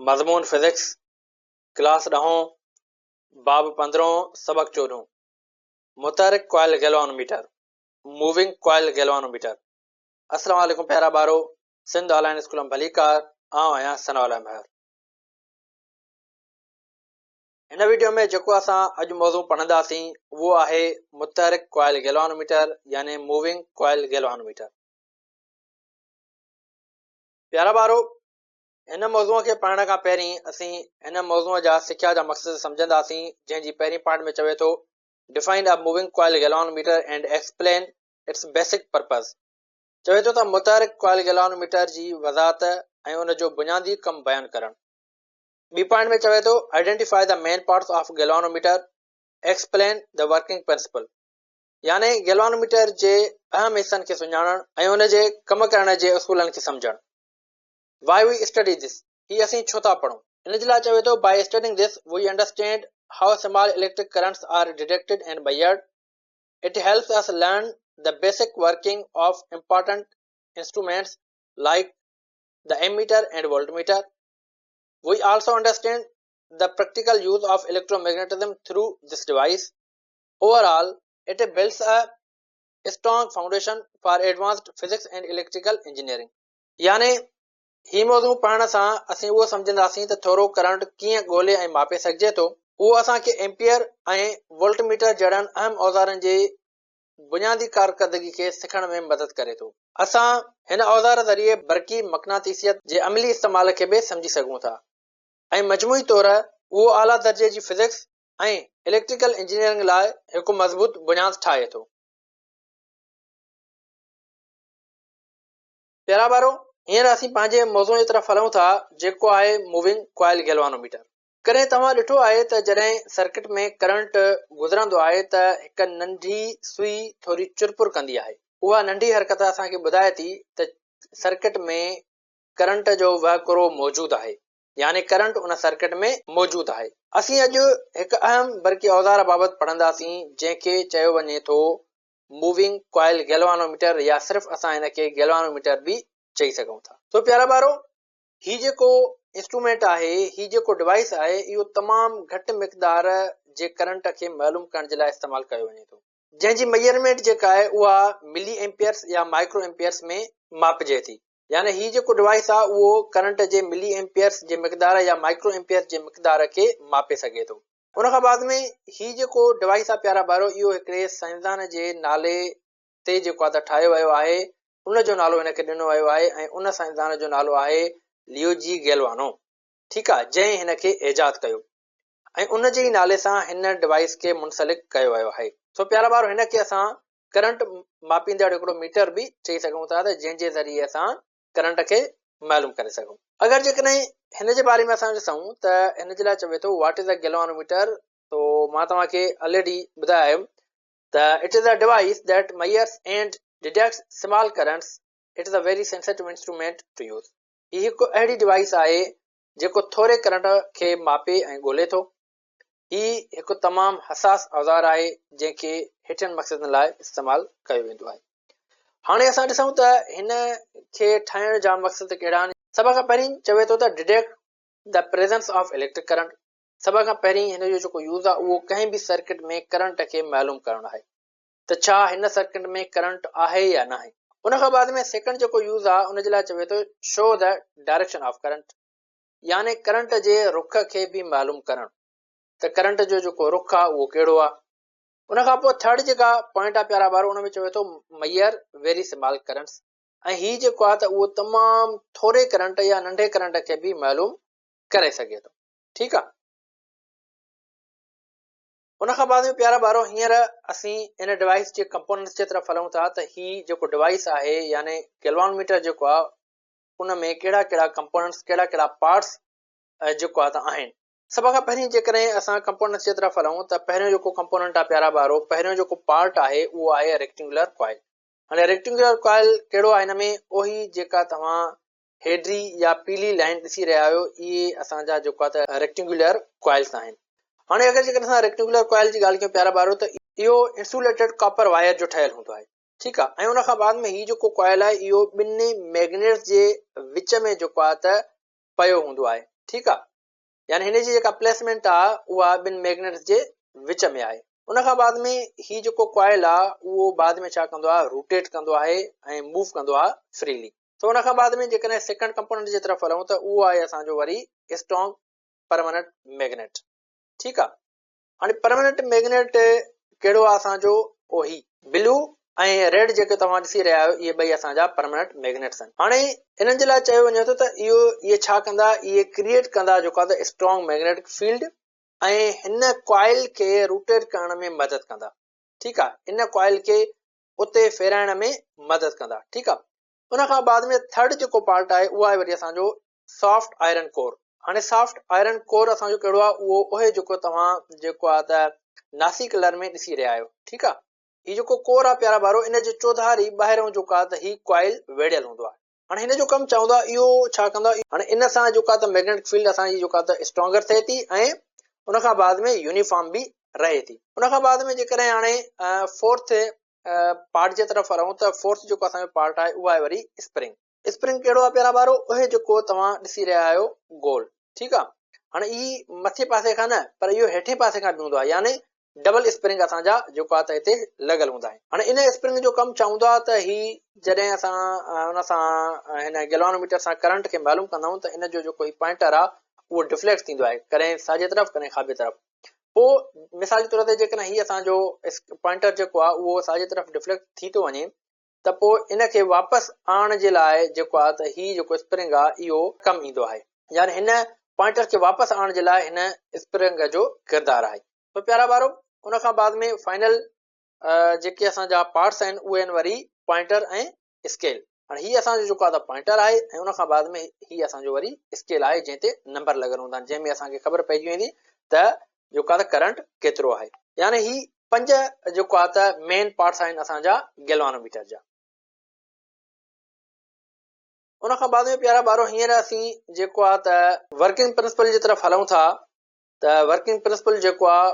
مضمون physics, class ڏهون، باب پندرهون، سبق چوڏهون، متحرڪ ڪوائل گيلوانوميٽر، Moving Coil Galvanometer، السلام عليڪم پيارا ٻارو، سنڌ آن لائين اسڪول ۾ ڀليڪار، آئون آهيان ثناء الله مهر. هن ويڊيو ۾ جيڪو اسان اڄ موضوع پڙهنداسين اهو آهي متحرڪ ڪوائل گيلوانوميٽر يعني موونگ ڪوائل گيلوانوميٽر. پيارا ٻارو، هن موضوع کي پڙهڻ کان پهرين اسين هن موضوع جا سکيا جا مقصد سمجهنداسين جنهن جي پهرين پارٽ ۾ چوي ٿو Define a moving coil galvanometer and explain its basic purpose چوي ٿو ته متحرڪ ڪوائل گيلوانوميٽر جي وضاحت ۽ ان جو بنيادي ڪم بيان ڪرڻ. ٻي پوائنٽ ۾ چوي ٿو Identify the main parts of galvanometer, explain the working principle يعني گيلوانوميٽر جي اهم حصن کي سڃاڻڻ ۽ ان جي ڪم ڪرڻ جي اصولن کي سمجهڻ. Why we study this هي اسين ڇو ٿا پڙهون؟ ان جي لاء چوي ٿو By studying this we understand how small electric currents are detected and measured. It helps us learn the basic working of important instruments like the ammeter and voltmeter. We also understand the practical use of electromagnetism through this device. Overall, it builds a strong foundation for advanced physics and electrical engineering. يعني هي موضوع پڙهڻ سان اسين اهو سمجهنداسين ته ٿورو current ڪيئن ڳولي ۽ ماپي سگهجي ٿو. اهو اسان کي ايمپيئر ۽ وولٽ ميٽر جهڙن اهم اوزارن جي بنيادي ڪارڪردگي کي سکڻ ۾ مدد ڪري ٿو. اسان هن اوزار ذريعي برقي مقناطيسيت جي عملي استعمال کي به سمجهي سگهون ٿا ۽ مجموعي طور اهو اعليٰ درجي جي فزڪس ۽ اليڪٽريڪل انجنيئرنگ لاء هڪ مضبوط بنياد ٺاهي ٿو. پيارا ٻارو، هينئر اسين پنهنجي موضوع جي طرف هلون ٿا جيڪو آهي موونگ ڪوائل گيلوانوميٽر. ڪڏهن توهان ڏٺو آهي ته جڏهن سرڪٽ ۾ ڪرنٽ گذرندو آهي ته هڪ ننڍي سوئي ٿوري چرپر ڪندي آهي. اها ننڍي حرڪت اسان کي ٻڌائي ٿي ته سرڪٽ ۾ ڪرنٽ جو وهڪرو موجود آهي يعني ڪرنٽ ان سرڪٽ ۾ موجود آهي. اسين اڄ هڪ اهم برقي اوزار بابت پڙهنداسين جنهن کي چيو وڃي ٿو موونگ ڪوائل گيلوانوميٽر يا صرف اسان هن کي گيلوانوميٽر به چئي سگهون ٿا. سو پيارا ٻارو هي جيڪو انسٽرومينٽ آهي هي جيڪو ڊوائيس آهي اهو تمام گهٽ مقدار جي ڪرنٽ کي معلوم ڪرڻ جي لاء استعمال ڪيو وڃي ٿو جنهن جي ميئرمينٽ جيڪا آهي اها ملي ايمپيئرس يا مائڪرو ايمپيئرس ۾ ماپجي ٿي يعني هي جيڪو ڊوائيس آهي اهو ڪرنٽ جي ملي ايمپيئرس جي مقدار يا مائڪرو ايمپيئرس جي مقدار کي ماپي سگهي ٿو. ان کان بعد ۾ هي جيڪو ڊوائيس آهي پيارا ٻارو اهو هڪڙي سائنسدان جي نالي تي جيڪو آهي ته ٺاهيو ويو آهي ان جو نالو هن کي ڏنو ويو آهي ۽ ان سائنسدان جو نالو آهي ليوجي گيلوانو ٺيڪ آهي جنهن هن کي ايجاد ڪيو ۽ ان جي ئي نالي سان هن ڊوائيس کي منسلڪ ڪيو ويو آهي. سو پيارا ٻارو هن کي اسان ڪرنٽ ماپيندڙ هڪڙو ميٽر به چئي سگهون ٿا ته جنهن جي ذريعي اسان ڪرنٽ کي معلوم ڪري سگهون. اگر جيڪڏهن هن جي باري ۾ اسان ڏسون ته هن جي لاء چوي ٿو what is a galvanometer تو مان توهان کي الريڊي ٻڌايو آهي ته it is a device that measures and detects small currents it is a very sensitive instrument to use هي هڪ اهڙي ڊوائيس آهي جيڪو ٿوري ڪرنٽ کي ماپي ۽ ڳولي ٿو. هي هڪ تمام حساس اوزار آهي جنهن کي هيٺين مقصدن لاء استعمال ڪيو ويندو آهي. هاڻي اسان ڏسون ته هن کي ٺاهڻ جا مقصد ڪهڙا آهن. سڀ کان پهرين چوي ٿو ته Detect the presence of electric current سڀ کان پهرين هن جو جيڪو يوز آهي اهو ڪنهن به سرڪٽ ۾ ڪرنٽ کي معلوم ڪرڻ آهي ته ڇا هن سرڪٽ ۾ ڪرنٽ آهي يا ناهي. ان کان بعد ۾ سيڪنڊ جيڪو يوز آهي ان جي لاء چوي ٿو Show the direction of current يعني ڪرنٽ جي رخ کي به معلوم ڪرڻ ته ڪرنٽ جو جيڪو رخ آهي اهو ڪهڙو آهي. ان کان پوء ٿرڊ جيڪا پوائنٽ آهي پيارا ٻارو ان ۾ چوي ٿو ميئر ويري سمال ڪرنٽس ۽ هي جيڪو آهي ته اهو تمام ٿوري ڪرنٽ يا ننڍي ڪرنٽ کي به معلوم ڪري سگهي ٿو ٺيڪ آهي. ان کان بعد ۾ پيارا ٻارو هينئر اسين ان ڊوائيس جي ڪمپوننٽس جي طرف هلون ٿا ته هي جيڪو ڊوائيس آهي يعني گيلوانوميٽر جيڪو آهي ان ۾ ڪهڙا ڪهڙا ڪمپوننٽس ڪهڙا ڪهڙا پارٽس جيڪو آهي ته آهن. سڀ کان پهرين جيڪڏهن اسان ڪمپوننٽس جي طرف هلون ته پهريون جيڪو ڪمپوننٽ آهي پيارا ٻارو پهريون جيڪو پارٽ آهي اهو آهي ريڪٽينگولر ڪوائل. هاڻي ريڪٽينگولر ڪوائل ڪهڙو آهي هن ۾ اهي جيڪا توهان هيڊري يا پيلي لائن ڏسي رهيا آهيو اهي اسان جا جيڪو آهي ته ريڪٽينگولر ڪوائلس آهن. هاڻي اگر جيڪڏهن اسان ريڪٽينگولر ڪوائل جي ڳالهه ڪيون پيارا ٻارو ته اهو انسوليٽيڊ ڪاپر وائر جو ٺهيل هوندو آهي. ٺيڪ آ ۽ ان کان بعد ۾ هي جيڪو ڪوائل آهي اهو ٻن ميگنيٽس جي وچ ۾ جيڪو آهي ته پيو هوندو آهي ٺيڪ آ يعني هن جي جيڪا پليسمينٽ آ اها ٻن ميگنيٽس جي وچ ۾ آهي. ان کان بعد ۾ هي جيڪو ڪوائل آ اهو بعد ۾ ڇا ڪندو آ روٽيٽ ڪندو آهي ۽ موو ڪندو آ فريلي. سو ان کان بعد ۾ جيڪڏهن سيڪنڊ ڪمپوننٽ جي طرف هلون ته اهو آهي اسان جو وري اسٽرانگ پرماننٽ ميگنيٽ. ٺيڪ آ. هاڻي پرماننٽ ميگنيٽ ڪهڙو آهي اسان جو اهو هي بلو ۽ ريڊ جيڪي توهان ڏسي رهيا آهيو اهي ٻئي اسان جا پرماننٽ ميگنيٽس آهن. هاڻي انهن جي لاء چيو وڃي ٿو ته اهو اهي ڇا ڪندا اهي ڪريئيٽ ڪندا جيڪو آهي ته اسٽرانگ ميگنيٽڪ فيلڊ ۽ هن ڪوائل کي روٽيٽ ڪرڻ ۾ مدد ڪندا. ٺيڪ آهي ان ڪوائل کي اتي ڦيرائڻ ۾ مدد ڪندا. ٺيڪ آهي ان کان بعد ۾ ٿرڊ جيڪو پارٽ آهي اهو آهي وري اسان جو سافٽ آئرن ڪور. هاڻي سافٽ آئرن ڪور اسان جو ڪهڙو آهي اهو اهي جيڪو توهان جيڪو آهي ته ناسي ڪلر ۾ ڏسي رهيا آهيو. ٺيڪ آهي هي جيڪو ڪور آهي پيارا ٻارو ان جي چوڌاري ٻاهريون جيڪو آهي ته هي ڪوائل ويڙهيل هوندو آهي. هاڻي هن جو ڪم ڇا هوندو آهي اهو ڇا ڪندو آهي هاڻي ان سان جيڪو آهي ته ميگنيٽڪ فيلڊ اسان جي جيڪو آهي ته اسٽرانگر ٿئي ٿي ۽ ان کان بعد ۾ يونيفارم به رهي ٿي. ان کان بعد ۾ جيڪڏهن هاڻي فورٿ پارٽ جي طرف هلون ته فورٿ جيڪو اسان جو پارٽ آهي اهو آهي وري اسپرنگ. اسپرنگ ڪهڙو آهي پيارا ٻارو؟ اهي جيڪو توهان ڏسي رهيا آهيو گول. ٺيڪ آهي. هاڻي هي مٿي پاسي کان نه پر اهو هيٺين پاسي کان به هوندو آهي يعني ڊبل اسپرنگ اسان جا جيڪو آهي ته هتي لڳل هوندا آهن. هاڻي ان اسپرنگ جو ڪم ڇا هوندو آهي ته هي جڏهن اسان ان سان هن گيلوانوميٽر سان ڪرنٽ کي معلوم ڪندا آهيون ته ان جو جيڪو هي پوائنٽر آهي اهو ڊفليڪٽ ٿيندو آهي ڪڏهن ساڄي طرف ڪڏهن کاٻي طرف. پوء مثال جي طور تي جيڪڏهن هي اسان جو پوائنٽر جيڪو آهي اهو ساڄي طرف ڊفليڪٽ ٿي ٿو وڃي ته پوء ان کي واپس آڻڻ جي لاء جيڪو آهي ته هي جيڪو اسپرنگ آهي اهو ڪم ايندو آهي يعني هن پوائنٽر کي واپس آڻڻ جي لاء هن اسپرنگ جو ڪردار آهي. تو پيارا ٻارو ان کان بعد ۾ فائنل جيڪي اسان جا پارٽس آهن اهي آهن وري پوائنٽر ۽ اسڪيل. هاڻي هي اسان جو جيڪو آهي ته پوائنٽر آهي ۽ ان کان بعد ۾ هي اسان جو وري اسڪيل آهي جنهن تي نمبر لڳل هوندا آهن جنهن ۾ اسان کي خبر پئجي ويندي ته جيڪو آهي ته ڪرنٽ ڪيترو آهي. يعني هي پنج جيڪو آهي ته مين پارٽس آهن اسان جا گيلوانوميٽر جا. ان کان بعد ۾ پيارا ٻارو هينئر اسين جيڪو آهي ته ورڪنگ پرنسپل جي طرف هلون ٿا ته ورڪنگ پرنسپل جيڪو آهي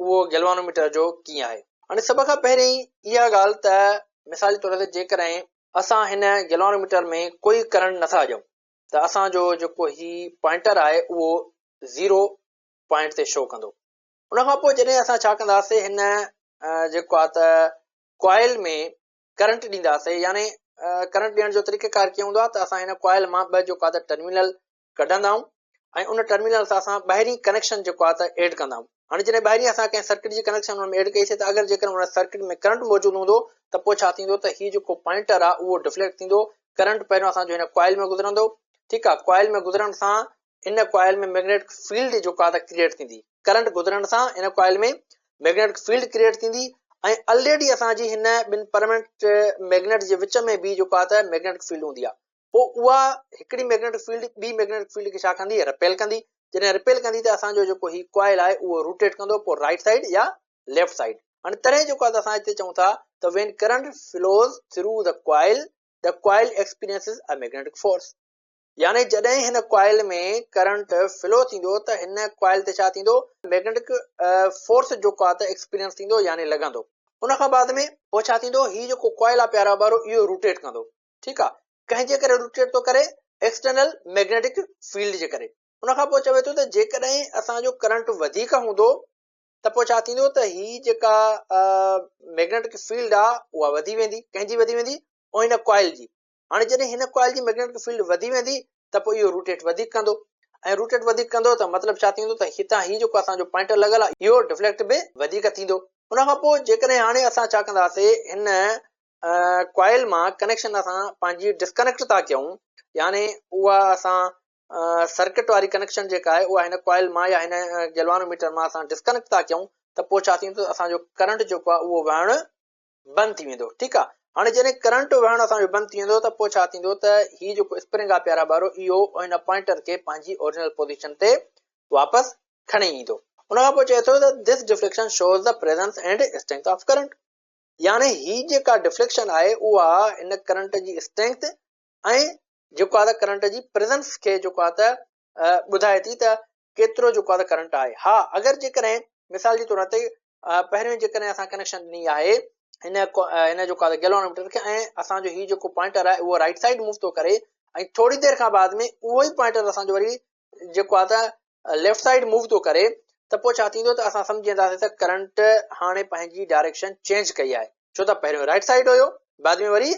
اهو گيلوانوميٽر جو ڪيئن آهي. هاڻي سڀ کان پهرين اها ڳالهه ته مثال جي طور تي جيڪڏهن اسان هن گيلوانوميٽر ۾ ڪوئي ڪرنٽ نٿا ڏيون ته اسان جو جيڪو هي پوائنٽر آهي اهو زيرو پوائنٽ تي شو ڪندو. ان کان پوء جڏهن اسان ڇا ڪنداسي هن جيڪو آهي ته ڪوائل ۾ ڪرنٽ ڏينداسي يعني ڪرنٽ ڏيڻ جو طريقه ڪار ڪيئن هوندو آهي ته اسان هن ڪوائل مان ٻه جيڪو آهي ته ٽرمينل ڪڍندا آهيون ۽ ان ٽرمينل سان اسان ٻاهرين ڪنيڪشن جيڪو آهي ته ايڊ ڪندا آهيون. هاڻي جڏهن ٻاهرين اسان ڪنهن سرڪٽ جي ڪنيڪشن ان ۾ ايڊ ڪئي سي ته اگر جيڪڏهن ان سرڪٽ ۾ ڪرنٽ موجود هوندو ته پوء ڇا ٿيندو ته هي جيڪو پوائنٽر آهي اهو ڊفليڪٽ ٿيندو، ڪرنٽ پهريون اسان جو هن ڪوائل ۾ گذرندو، ٺيڪ آهي، ڪوائل ۾ گذرڻ سان ان ڪوائل ۾ ميگنيٽڪ فيلڊ جيڪو آهي ته ڪريئيٽ ٿيندي، ڪرنٽ گذرڻ سان ان ڪوائل ۾ ميگنيٽڪ فيلڊ ڪريئيٽ ٿيندي ۽ الريڊي اسان جي هن ٻن پرماننٽ ميگنيٽ جي وچ ۾ به جيڪو آهي ته ميگنيٽڪ فيلڊ هوندي آهي پوء اها هڪڙي ميگنيٽڪ فيلڊ ٻي ميگنيٽڪ فيلڊ کي ڇا ڪندي رپيل ڪندي، جڏهن رپيل ڪندي ته اسان جو جيڪو هي ڪوائل آهي اهو روٽيٽ ڪندو پوء رائيٽ سائيڊ يا ليفٽ سائيڊ. هاڻي تڏهن جيڪو آهي ته اسان هتي چئون ٿا ته when current flows through the coil the coil experiences a magnetic force. يعني جڏهن هن ڪوائل ۾ ڪرنٽ فلو ٿيندو ته هن ڪوائل تي ڇا ٿيندو ميگنيٽڪ فورس جيڪو آهي ته ايڪسپيرينس ٿيندو يعني لڳندو ان کان بعد ۾ پوء ڇا ٿيندو هي جيڪو ڪوائل آهي پيارا ٻارو اهو روٽيٽ ڪندو ٺيڪ آهي ڪنهن جي ڪري روٽيٽ ٿو ڪري ايڪسٽرنل ميگنيٽڪ فيلڊ جي ڪري ان کان پوء چوي ٿو ته جيڪڏهن اسان جو ڪرنٽ وڌيڪ هوندو ته پوء ڇا ٿيندو ته هي جيڪا ميگنيٽڪ فيلڊ آهي اها وڌي ويندي ڪنهن جي وڌي ويندي هن ڪوائل جي هاڻي جڏهن هن ڪوائل جي مئگنيٽڪ فيلڊ وڌي ويندي ته پوء اهو روٽيٽ وڌيڪ ڪندو ۽ روٽيٽ وڌيڪ ڪندو ته مطلب ڇا ٿيندو ته هتان هي جيڪو اسان جو پوائنٽر لڳل آهي اهو ڊفليڪٽ به وڌيڪ ٿيندو. ان کان پوء جيڪڏهن هاڻي اسان ڇا ڪنداسي هن ڪوائل مان ڪنيڪشن اسان پنهنجي ڊسڪنيڪٽ ٿا ڪيون يعني اها اسان سرڪٽ واري ڪنيڪشن جيڪا آهي اها هن ڪوائل مان يا هن گيلوانو ميٽر مان اسان ڊسڪنيڪٽ ٿا ڪيون ته پوء ڇا ٿيندو اسان جو ڪرنٽ جيڪو آهي اهو وهڻ بند ٿي ويندو ٺيڪ آ هاڻي جڏهن ڪرنٽ وهڻ اسان جو بند ٿي ويندو ته پوء ڇا ٿيندو ته هي جيڪو اسپرنگ آ پيارا ٻارو اهو ان پوائنٽر کي پنهنجي اوريجنل پوزيشن تي واپس کڻي ايندو ان کان پوء چئي ٿو ته this deflection shows the presence and strength of current يعني هي جيڪا ڊفليڪشن آهي اها ان ڪرنٽ جي اسٽرينٿ ۽ جيڪو آ ته ڪرنٽ جي پريزنس کي جيڪو آ ته ٻڌائي ٿي ته ڪيترو جيڪو آهي ڪرنٽ آهي. ها اگر جيڪڏهن مثال جي طور تي پهريون جيڪڏهن اسان ڪنيڪشن ڏني آهي هن هن جيڪو آهي گيلوانوميٽر کي ۽ اسان جو هي جيڪو پوائنٽر آهي اهو رائٽ سائيڊ موو ٿو ڪري ۽ ٿوري دير کان بعد ۾ اهو ئي پوائنٽر اسان جو وري جيڪو آهي ته ليفٽ سائيڊ موو ٿو ڪري ته پوء ڇا ٿيندو ته اسان سمجهي وينداسين ته ڪرنٽ هاڻي پنهنجي ڊائريڪشن چينج ڪئي آهي، ڇو ته پهريون رائٽ سائيڊ هيو، بعد ۾ وري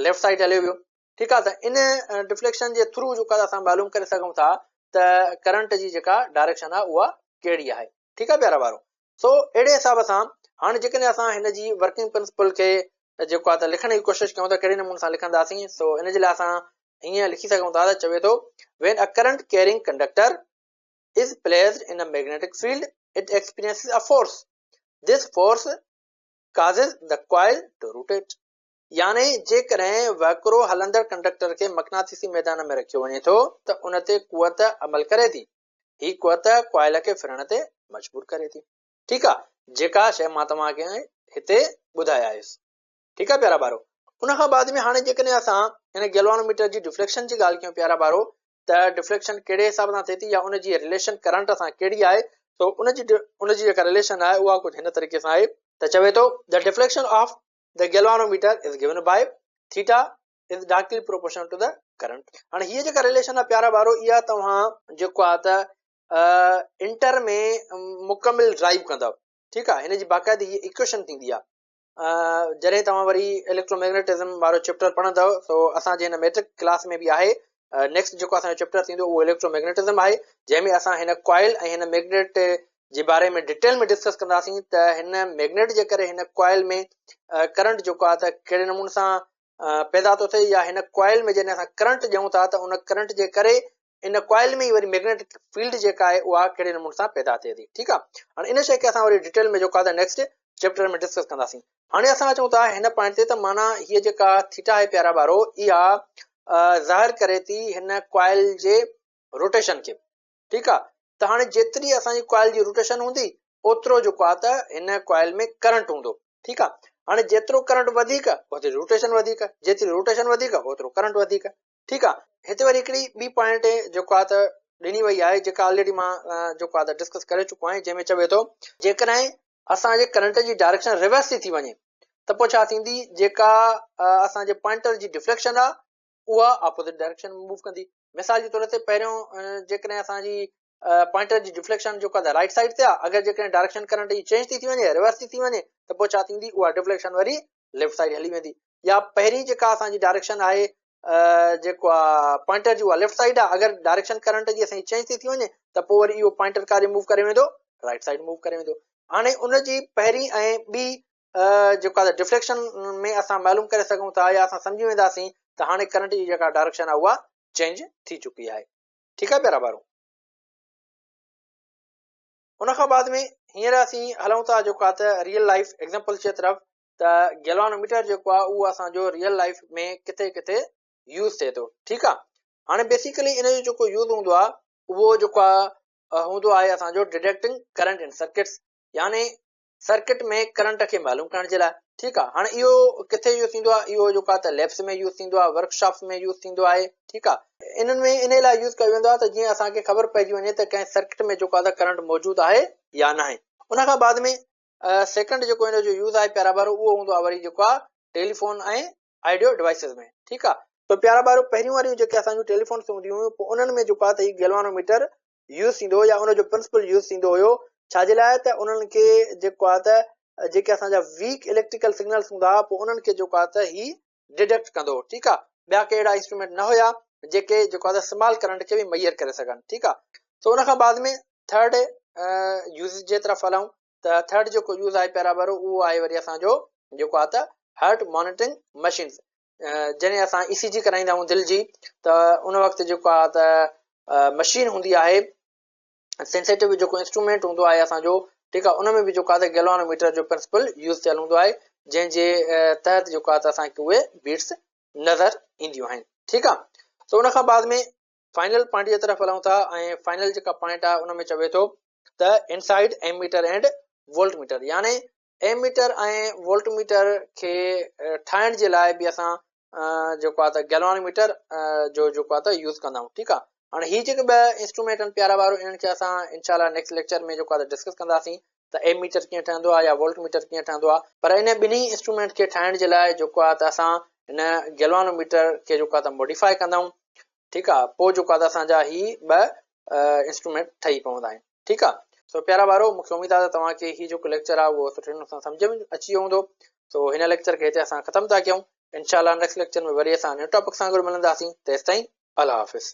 ليفٽ سائيڊ هليو ويو. ٺيڪ آهي ته ان ڊفليڪشن جي ٿرو جيڪو آهي اسان معلوم ڪري سگهون ٿا ته ڪرنٽ جي جيڪا ڊائريڪشن آهي اها ڪهڙي آهي. ٺيڪ آهي پيارا ٻارو، سو اهڙي حساب سان هاڻي جيڪڏهن اسان هن جي ورڪنگ پرنسپل کي جيڪو آهي ته لکڻ جي ڪوشش ڪيون ته ڪهڙي نموني سان لکنداسين. سو ان جي لاء اسان هيئن لکي سگهون ٿا ته چوي ٿو When a current carrying conductor is placed in a magnetic field, it experiences a force. This force causes the coil to rotate. يعني جيڪڏهن وهڪرو هلندڙ ڪنڊڪٽر کي مقناطيسي ميدان ۾ رکيو وڃي ٿو ته ان تي قوت عمل ڪري ٿي. هي قوت ڪوائل کي ڦرڻ تي مجبور ڪري ٿي. ٺيڪ آ، جيڪا شيء مان توهان کي هتي ٻڌائي آيس. ٺيڪ آ پيارا ٻارو. ان کان بعد ۾ هاڻي جيڪڏهن اسان هن گيلوانو ميٽر جي ڊفليڪشن جي ڳالهه ڪيون پيارا ٻارو ته ڊفليڪشن ڪهڙي حساب سان ٿئي ٿي يا ان جي رليشن ڪرنٽ سان ڪهڙي آهي، سو ان جي جيڪا رليشن آهي اها ڪجهه هن طريقي سان آهي ته چوي ٿو The deflection of the galvanometer is given by theta is directly proportional to the current. هاڻي هيء جيڪا رليشن آهي پيارا ٻارو اها توهان جيڪو آهي ته انٽر ۾ مڪمل ڊرائيو ڪندؤ. ٺيڪ آهي، هن جي باقاعدي هيء ايڪويشن ٿيندي آهي. جڏهن توهان وري اليڪٽرو ميگنيٽزم وارو چيپٽر پڙهندؤ سو اسان جي هن ميٽرڪ ڪلاس ۾ به آهي. نيڪسٽ جيڪو اسان جو چيپٽر ٿيندو اهو اليڪٽرو ميگنيٽزم آهي، جنهن ۾ اسان هن ڪوائل ۽ هن ميگنيٽ جي باري ۾ ڊيٽيل ۾ ڊسڪس ڪنداسين ته هن ميگنيٽ جي ڪري هن ڪوائل ۾ ڪرنٽ جيڪو آهي ته ڪهڙي نموني سان پيدا ٿو ٿئي، يا هن ڪوائل ۾ جڏهن اسان ڪرنٽ ڏيون ٿا ته ان ڪرنٽ جي ڪري ان ڪوائل ۾ ئي وري ميگنيٽڪ فيلڊ جيڪا آهي اها ڪهڙي نموني سان پيدا ٿئي ٿي. ٺيڪ آهي، هاڻي ان شيء کي اسان وري ڊيٽيل ۾ جيڪو آهي ته نيڪسٽ چيپٽر ۾ ڊسڪس ڪنداسين. هاڻي اسان اچون ٿا هن پوائنٽ تي ته معنيٰ هيء جيڪا ٿيٽا آهي پيارا ٻارو اها ظاهر ڪري ٿي هن ڪوائل جي روٽيشن کي. ٺيڪ آهي، ته هاڻي جيتري اسان جي ڪوائل جي روٽيشن هوندي اوترو جيڪو آهي ته هن ڪوائل ۾ ڪرنٽ هوندو. ٺيڪ آهي، هاڻي جيترو ڪرنٽ وڌيڪ اوتري روٽيشن وڌيڪ، جيتري روٽيشن وڌيڪ اوترو ڪرنٽ وڌيڪ. ٺيڪ آ، هتي وري هڪڙي ٻي پوائنٽ جيڪو آ ته ڏني وئي آهي جيڪا آلريڊي مان جيڪو آ ته ڊسڪس ڪري چڪو آهيان، جنهن ۾ چوي ٿو جيڪڏهن اسان جي ڪرنٽ جي ڊائريڪشن ريورس ٿي ٿي وڃي ته پوء ڇا ٿيندي، جيڪا اسان جي پوائنٽر جي ڊفليڪشن آ اها اپوزٽ ڊائريڪشن ۾ موو ڪندي. مثال جي طور تي پهريون جيڪڏهن اسان جي پوائنٽر جي ڊفليڪشن جيڪو آ رائٽ سائيڊ تي آ، اگر جيڪڏهن ڊائريڪشن ڪرنٽ جي چينج ٿي ٿي وڃي، ريورس ٿي ٿي وڃي ته پوء ڇا ٿيندي، اها ڊفليڪشن وري ليفٽ سائيڊ هلي ويندي. يا پهرين جيڪا اسان جي ڊائريڪشن آهي جيڪو آ پوائنٽر جي اها ليفٽ سائيڊ آ، اگر ڊائريڪشن ڪرنٽ جي اسان جي چينج ٿي ٿي وڃي ته پوء وري اهو پوائنٽر ڪاڏي موو ڪري ويندو، رائٽ سائيڊ موو ڪري ويندو. هاڻي ان جي پهرين ۽ ٻي جيڪو آ ڊفليڪشن ۾ اسان معلوم ڪري سگهون ٿا يا اسان سمجهي وينداسين ته هاڻي ڪرنٽ جي جيڪا ڊائريڪشن آ اها چينج ٿي چڪي آهي. ٺيڪ آ پيارا ٻارو، ان کان بعد ۾ هينئر اسين هلون ٿا جيڪو آ ته ريئل لائف ايگزامپل جي طرف ته گيلوانوميٽر جيڪو آهي اهو اسان جو ريئل لائف ۾ ڪٿي ڪٿي يوز ٿئي ٿو. ٺيڪ آهي، هاڻي بيسيڪلي ان جو جيڪو يوز هوندو آهي اهو جيڪو آهي هوندو آهي اسان جو ڊيٽيڪٽنگ ڪرنٽ ان سرڪٽس، يعني سرڪٽ ۾ ڪرنٽ کي معلوم ڪرڻ جي لاء. ٺيڪ آهي، هاڻي اهو ڪٿي يوز ٿيندو آهي، اهو جيڪو آهي ته ليبس ۾ يوز ٿيندو آهي، ورڪشاپس ۾ يوز ٿيندو آهي. ٺيڪ آهي، انهن ۾ ان لاء يوز ڪيو ويندو آهي ته جيئن اسان کي خبر پئجي وڃي ته ڪنهن سرڪٽ ۾ جيڪو آهي ته ڪرنٽ موجود آهي يا ناهي. ان کان بعد ۾ سيڪنڊ جيڪو ان جو يوز آهي پيارا ٻارو اهو هوندو آهي وري جيڪو آهي ٽيليفون ۽ آڊيو ڊوائسز ۾. ٺيڪ آهي، ته پيارا ٻارو پهريون واريون جيڪي اسان جون ٽيليفونس هونديون هيون پوء انهن ۾ جيڪو آهي ته هي گيلوانو ميٽر يوز ٿيندو هو يا ان جو پرنسپل يوز ٿيندو هيو، ڇا جي لاء ته انهن کي جيڪو آهي ته جيڪي اسان جا ويڪ اليڪٽريڪل سگنلس هوندا هئا پوء انهن کي جيڪو آهي ته هي ڊيٽيڪٽ ڪندو هو. ٺيڪ آهي، ٻيا ڪي اهڙا انسٽرومينٽ نه هيا جيڪي جيڪو آهي ته سمال ڪرنٽ کي به ميئر ڪري سگهن. ٺيڪ آهي، سو ان کان بعد ۾ ٿرڊ يوز جي طرف هلون ته ٿرڊ جيڪو يوز آهي پيارا ٻارو اهو آهي وري اسان جو جيڪو آهي ته هارٽ مانيٽرنگ مشينز، جڏهن اسان اي سي جي ڪرائيندا آهيون دل جي ته ان وقت جيڪو آهي ته مشين هوندي آهي سينسيٽو جيڪو انسٽرومينٽ هوندو آهي اسان جو. ٺيڪ آهي، ان ۾ به جيڪو آهي ته گيلوانو ميٽر جو پرنسپل يوز ٿيل هوندو آهي، جنهن جي تحت جيڪو آهي ته اسان کي اهي بيٽس نظر اينديون آهن. ٺيڪ آهي، سو ان کان بعد ۾ فائنل پوائنٽ جي طرف هلون ٿا ۽ فائنل جيڪا پوائنٽ آهي ان ۾ چوي ٿو ته inside ammeter and voltmeter, يعني ايم ميٽر ۽ وولٽ ميٽر کي ٺاهڻ جي لاء به اسان جيڪو آهي ته گيلوانو ميٽر جو جيڪو آهي ته يوز ڪندا آهيون. ٺيڪ آهي، هاڻي هي جيڪي ٻه انسٽرومينٽ آهن پيارا ٻارو انهن کي اسان انشاء الله نيڪسٽ ليڪچر ۾ جيڪو آهي ته ڊسڪس ڪنداسين ته ايم ميٽر ڪيئن ٺهندو آهي يا وولٽ ميٽر ڪيئن ٺهندو آهي. پر ان ٻنهي انسٽرومينٽ کي ٺاهڻ جي لاء جيڪو آهي ته اسان هن گيلوانو ميٽر کي جيڪو آهي ته موڊيفائي ڪندا آهيون. ٺيڪ آهي، پوء جيڪو آهي ته اسان جا هي ٻه انسٽرومينٽ ٺهي پوندا آهن. ٺيڪ آ سو پيارا ٻارو مون کي اميد آ ته توهان کي هي جيڪو ليڪچر آ اهو سٺي نموني سان سمجهه ۾ اچي ويو هوندو. سو هن ليڪچر کي هتي اسان ختم ٿا ڪيون. انشاء الله نيڪسٽ ليڪچر ۾ وري اسان نئين ٽاپڪ سان گڏ ملنداسين. تيستائين الله حافظ.